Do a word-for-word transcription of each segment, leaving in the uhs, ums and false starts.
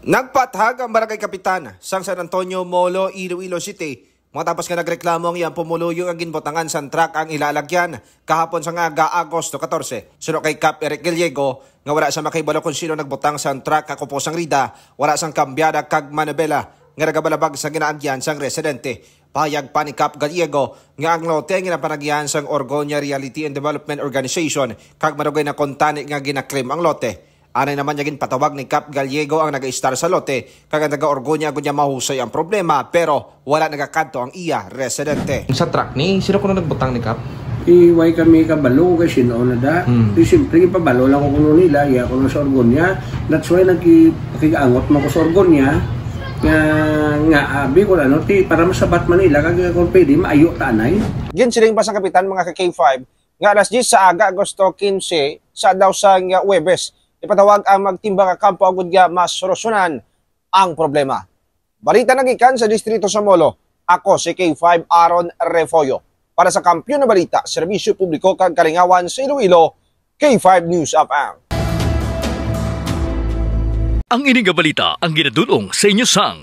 Nagpaathag ang barangay kapitan sang San Antonio Molo, Iloilo City, matapos nga nagreklamo ang iyang pumuluyo nga ginbutangan sang truck ang ila alagyan kahapon sang aga, Agosto katorse. Suno kay Kap Eric Gallego, nga wala siya makahibalo kung sino nagbutang sang truck nga kupos sang rida, wala sang kambyada kag manibela nga nagabalabag sa ginaagyan sang residente. Pahayag pa ni Kap Gallego nga ang lote ang ginapanagyahan sang Orgonia Realty and Development Organization kag marugay na kuntani nga ginaklim ang lote. Anay naman nga ginpatawag ni Kap Gallego ang nagaistar sa lote kag ang taga-Orgonia gud niya mahusay ang problema, pero wala nagakadto ang iya residente. Sa truck ni, sino kuno nagbutang ni Kap? Iway kami kabalo kay sino na da. Hmm. Di siyempre, ipabalo lang ko kuno nila, iya kuno sa Orgonia. That's why nagki-, nakig-angot man ko sa Orgonia nga, nga abi ko ano, ti, para masabat man nila, kag kung pwede, maayo ta anay. Ginsiling pa sang kapitan, mga ka K five, nga alas diyes sa aga, Agosto kinse, sa adlaw sang Huwebes, ipatawag ang magtimbang nga kampo agud nga masolusyonan ang problema. Balita nagikan sa distrito sa Molo, ako si K five Aaron Refollo. Para sa Kampiyon na Balita, Serbisyo Publiko kag Kalingawan sa Iloilo, K five News F M. Ang ini nga balita ang ginadul-ong sa inyo sang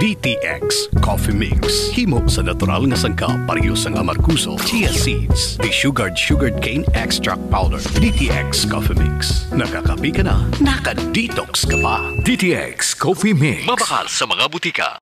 D T X Coffee Mix. Himo sa natural nga sangkap, pareho sang amargoso, chia seeds, desugared sugarcane extract powder. D T X Coffee Mix. Nakakape ka na, naka-detox ka pa. D T X Coffee Mix. Mabakal sa mga butika.